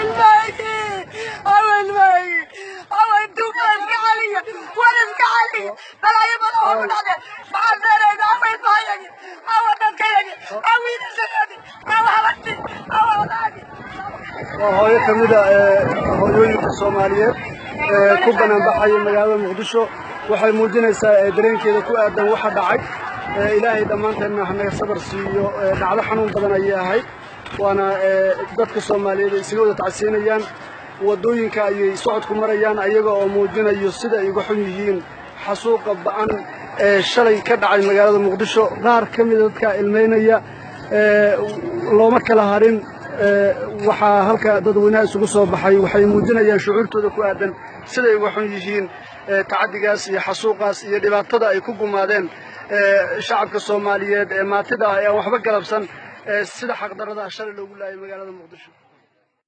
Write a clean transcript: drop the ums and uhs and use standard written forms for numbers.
Ilmahaygi, awa ilmahaygi, awa duuba iska celiya, war iska celiya, balaayo badan waa ku dhacday. Maxaan beerayna? Awa ilmahayagi, awa dadkayagi, awa wiilashayadi, awa habarti, awa wadaagi. Waa hooyo ka mid a hooyooyinka Soomaaliyeed ee ku banaanbaxaya magaalada Muqdisho. Waxay muujinaysaa dareenkeeda ku aadan waxa dhacay. Ilaahay dhammaanteenna hanaga sabar siiyo. Dhacdo xanuun badan ayay ahayd, waana dadka Soomaaliyeed ay isaga wada tacsiinayaan. Waddooyinka ayay socodku marayaan ayaga oo muujinayo sida ay uga xun yihiin xasuuqa ba'an ee shalay ka dhacay magaalada Muqdisho. Qaar ka mida dadka ilmaynaya, looma kala harin. Waxaa halka dadweynaha isugu soo baxay waxay muujinayaan shucuurtooda ku aadan siday uga xun yihiin tacaddigaas iyo xasuuqaas iyo dhibaatada ay ku gumaadeen shacabka Soomaaliyeed ee maatida ah ee aan waxba galabsan, sida xaqdarrada ah shalay loogu laayay magaalada Muqdisho.